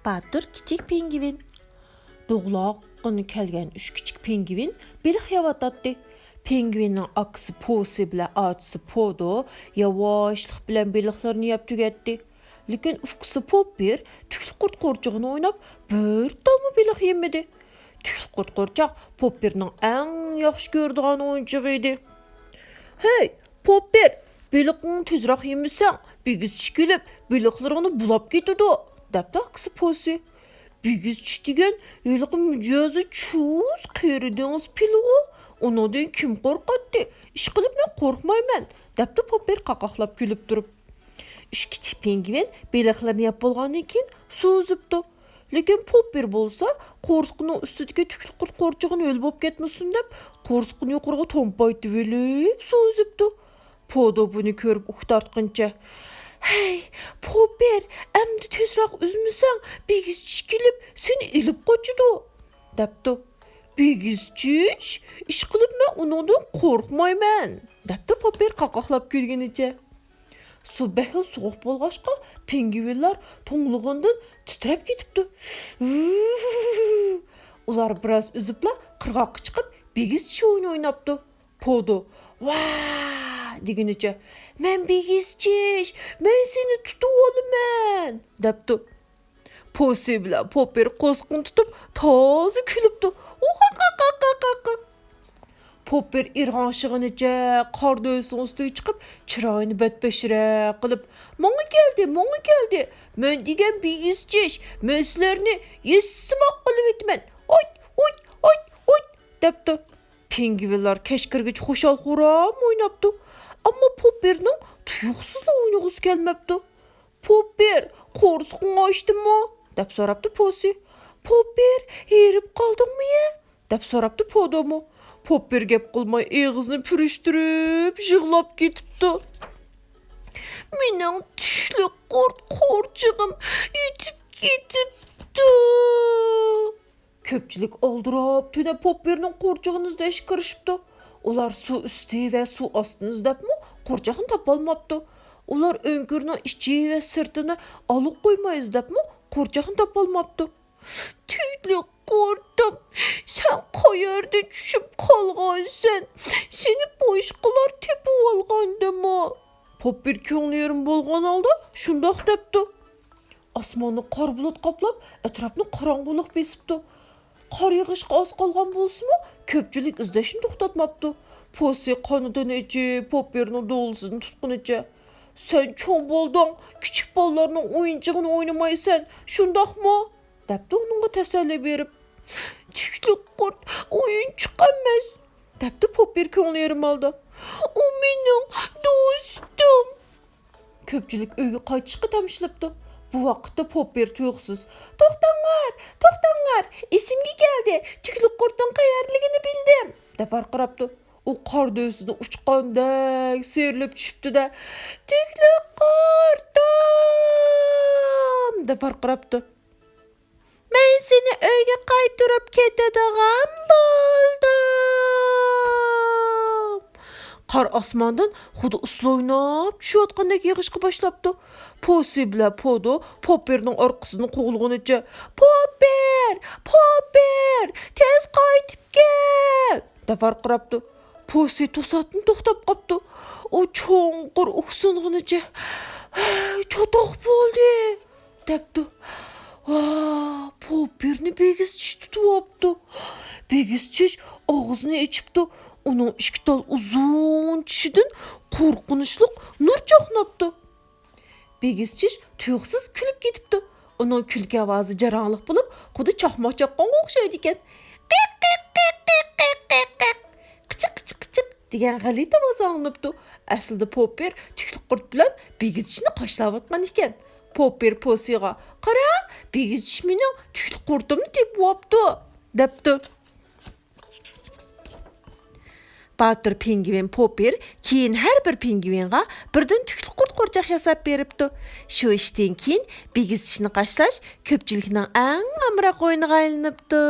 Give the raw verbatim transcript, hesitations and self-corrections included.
باتۇر كىچىك پىڭگۋىن. دوغلاققىنە كەلگەن ئۈچ كىچىك پىڭگۋىن بېلىق يەۋاتاتتى. پىڭگۋىننىڭ ئاكىسى پوسى بىلەن ئاچىسى پودو ياۋاشلىق بىلەن بېلىقلىرىنى يەپ تۈگەتتى. لېكىن ئۇكىسى پوپپېر تۈكلۈك قۇرت قورچىقىنى ئويناپ، بىر تالمۇ بېلىق يېمىدى. تۈكلۈك قۇرت قورچاق پوپپېرنىڭ ئەڭ ياخشى كۆرىدىغان ئويۇنچۇقى ئىدى. «ھەي، پوپپېر، بېلىقىڭنى تېزراق يېمىسەڭ، بىگىز چىش كېلىپ، بېلىقلىرىڭنى بۇلاپ كېتىدۇ» دەپتۇ ئاكىسى پوسى. «بىگىز چىش دېگەن ھېلىقى مىجەزى چۇس قېرى دېڭىز پىلىغۇ. ئۇنىڭدىن كىم قورقاتتى؟ ئىشقىلىپ مەن قورقمايمەن» دەپتۇ پوپپېر قاقاقلاپ كۈلۈپ تۇرۇپ. ئۈچ كىچىك پىڭگۋىن بېلىقلىرىنى يەپ بولغاندىن كېيىن سۇ ئۈزۈپتۇ. لېكىن پوپپېر بولسا قورسىقىنىڭ ئۈستىدىكى تۈكلۈك قۇرت قورچىقىنى ھۆل بولۇپ كەتمىسۇن دەپ، قورسىقىنى يۇقىرىغا تومپايتىۋېلىپ سۇ ئۈزۈپتۇ. پودو بۇنى كۆرۈپ ئۇھ تارتقىنىچە، «ھەي، پوپپېر، ئەمدى تېزراق ئۈزمىسەڭ، بىگىز چىش كېلىپ سېنى ئېلىپ قاچىدۇ» دەپتۇ. «بىگىز چىش؟ ئىشقىلىپ مەن ئۇنىڭدىن قورقمايمەن» دەپتۇ پوپپېر قاقاقلاپ كۈلگىنىچە. سۇ بەكلا سوغۇق بولغاچقا، پىڭگۋىنلار توڭلىغىنىدىن تىترەپ كېتىپتۇ. ئۇلار بىراز ئۈزۈپلا قىرغاققا چىقىپ، بىگىز چىش ئويۇنى ئويناپتۇ. پودو «ۋا» دېگىنىچە، «مەن بىگىز چىش، مەن سېنى تۇتۇۋالىمەن» دەپتۇ. پوسى بىلەن پوپپېر قورسىقىنى تۇتۇپ تازا كۈلۈپتۇ. ئۇقاقاقاقاقاق. پوپپېر ئىرغاڭشىغىنىچە قار دۆۋىسىنىڭ ئۈستىگە چىقىپ، چىرايىنى بەتبەشىرەك قىلىپ، «ماڭا كەلدى، ماڭا كەلدى! مەن دېگەن بىگىز چىش، مەن سىلەرنى يېسىماق قىلىۋېتىمەن! ئوي، ئوي، ئوي، ئوي!» دەپتۇ. پىڭگۋىنلار كەچ كىرگىچە خۇشال-خۇرام ئويناپتۇ. ئەمما پوپپېرنىڭ تۇيۇقسىزلا ئوينىغۇسى كەلمەپتۇ. «پوپپېر، قورسىقىڭ ئاچتىمۇ؟» دەپ سوراپتۇ پوسى. «پوپپېر، ھېرىپ قالدىڭمۇ يە؟» دەپ سوراپتۇ پودومۇ. پوپپېر گەپ قىلماي ئېغىزىنى پۈرۈشتۈرۈپ يىغلاپ كېتىپتۇ. «مېنىڭ تۈكلۈك قۇرت قورچىقىم يېتىپ كېتىپتۇ!» كۆپچىلىك ئالدىراپ تۈنەپ پوپپېرنىڭ قورچىقىنى ئىزدەشكە كىرىشىپتۇ. ئۇلار سۇ ئۈستى ۋە سۇ ئاستىنى ئىزدەپمۇ قورچاقنى تاپالماپتۇ. ئۇلار ئۆڭكۈرنىڭ ئىچى ۋە سىرتىنى ئالا قويماي ئىزدەپمۇ قورچاقنى تاپالماپتۇ. «تۈكلۈك قۇرتۇم، سەن قەيەردە چۈشۈپ قالغانسەن؟ سېنى باشقىلار تېپىۋالغاندىمۇ؟» پوپپېر كۆڭلى يېرىم بولغان ھالدا شۇنداق دەپتۇ. ئاسماننى قارا بۇلۇت قاپلاپ، ئەتراپنى قاراڭغۇلۇق بېسىپتۇ. قار يېغىشقا ئاز قالغان بولسىمۇ، كۆپچىلىك ئىزدەشنى توختاتماپتۇ. پوسى قانىتىنى ئېچىپ، پوپپېرنىڭ دولىسىدىن تۇتقىنىچە، «سەن چوڭ بولدۇڭ، كىچىك بالىلارنىڭ ئويۇنچۇقىنى ئوينىمايسەن، شۇنداقمۇ؟» دەپتۇ ئۇنىڭغا تەسەللى بېرىپ. «تۈكلۈك قۇرت ئويۇنچۇق ئەمەس» دەپتۇ پوپپېر كۆڭلى يېرىم ھالدا. «ئۇ مېنىڭ دوستۇم.» كۆپچىلىك ئۆيگە قايتىشقا تەمشىلىپتۇ. بۇ ۋاقىتتا پوپپېر تۇيۇقسىز، «توختاڭلار، توختاڭلار، ئېسىمگە كەلدى، تۈكلۈك قۇرتنىڭ قەيەردىلىكىنى بىلدىم» دەپ ۋارقىراپتۇ. ئۇ قار دۆۋىسىدىن ئۇچقاندەك سىيرىلىپ چۈشۈپتۇ-دە، «تۈكلۈك قۇرتۇم» دەپ ۋارقىراپتۇ. «مەن سېنى ئۆيگە قايتۇرۇپ كېتىدىغان بولدۇم.» قار ئاسماندىن خۇددى ئۇسسۇل ئويناپ چۈشۈۋاتقاندەك يېغىشقا باشلاپتۇ. پوسى بىلەن پودو پوپپېرنىڭ ئارقىسىدىن قوغلىغىنىچە، «پوپپېر! پوپپېر! تېز قايتىپ كەل!» دەپ ۋارقىراپتۇ. پوسى توساتتىن توختاپ قاپتۇ. ئۇ چوڭقۇر ئۇھسىنغىنىچە، «چاتاق بولدى!» دەپتۇ. ۋا، پوپپېرنى بىگىز چىش تۇتۇۋاپتۇ. بىگىز چىش ئاغزىنى ئېچىپتۇ. ئۇنىڭ ئىككى تال ئۇزۇن چىشىدىن قورقۇنچلۇق نۇر چاقناپتۇ. بىگىز چىش تۇيۇقسىز كۈلۈپ كېتىپتۇ. ئۇنىڭ كۈلكە ئاۋازى جاراڭلىق بولۇپ، خۇددى چاقماق چاققانغا ئوخشايدىكەن. «قىق، قىق، قىق، قىق، قىق، قىق، قىق، قىچىق، قىچىق، قىچىق» دېگەن غەلىتە ئاۋاز ئاڭلىنىپتۇ. ئەسلىدە پوپپېر تۈكلۈك قۇرت بىلەن بىگىز چىشنى قاشلاۋاتقان ئىكەن. پوپپېر پوسىغا، «قارا، بىگىز چىش مېنىڭ تۈكلۈك قۇرتۇمنى تېپىۋاپتۇ» دەپتۇ. باتۇر پىڭگۋىن پوپپېر كېيىن ھەر بىر پىڭگۋىنغا بىردىن تۈكلۈك قۇرت قورچاق ياساپ بېرىپتۇ. شۇ ئىشتىن كېيىن بىگىز چىشنى قاشلاش كۆپچىلىكنىڭ ئەڭ ئامراق ئويۇنىغا ئايلىنىپتۇ.